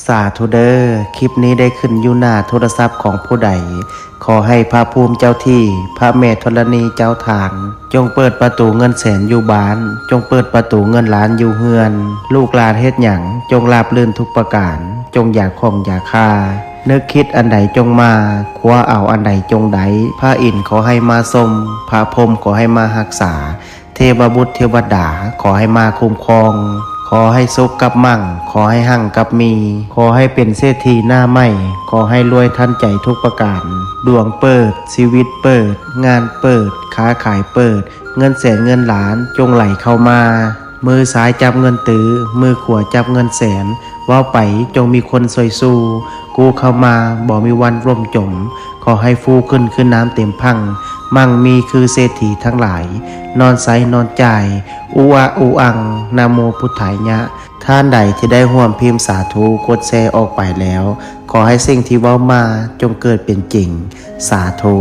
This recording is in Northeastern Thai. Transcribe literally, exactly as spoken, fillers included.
สาธุเด้อ คลิปนี้ได้ขึ้นอยู่หน้าโทรศัพท์ของผู้ใด ขอให้พระภูมิเจ้าที่ พระแม่ธรณีเจ้าทาง จงเปิดประตูเงินแสนอยู่บ้าน จงเปิดประตูเงินล้านอยู่เฮือน ลูกหลานเฮ็ดหยัง จงราบรื่นทุกประการ จงอย่าข้องอย่าคา นึกคิดอันใดจงมา คว้าเอาอันใดจงได้ พระอินทร์ขอให้มาทรง พระพรหมขอให้มารักษา เทวบุตรเทวดาขอให้มาคุ้มครอง ขอให้สุขกับมั่ง ขอให้หั่งกับมี ขอให้เป็นเศรษฐีหน้าใหม่ ขอให้รวยทันใจทุกประการ ดวงเปิด ชีวิตเปิด งานเปิด ค้าขายเปิด เงินแสนเงินล้านจงไหลเข้ามา มือซ้ายจับเงินตื้อ มือขวาจับเงินแสน เว้าไปจงมีคนซอยสู้ กู้เข้ามาบ่มีวันล่มจม ขอให้ฟูขึ้นคือน้ำเต็มพัง มั่งมีคือเศรษฐีทั้งหลาย นอนใสนอนจ่าย อุอะอุอัง นะโมพุทธายะ ท่านใดที่ได้ร่วมพิมพ์สาธุ กดแชร์ออกไปแล้ว ขอให้สิ่งที่เว้ามาจงเกิดเป็นจริง สาธุ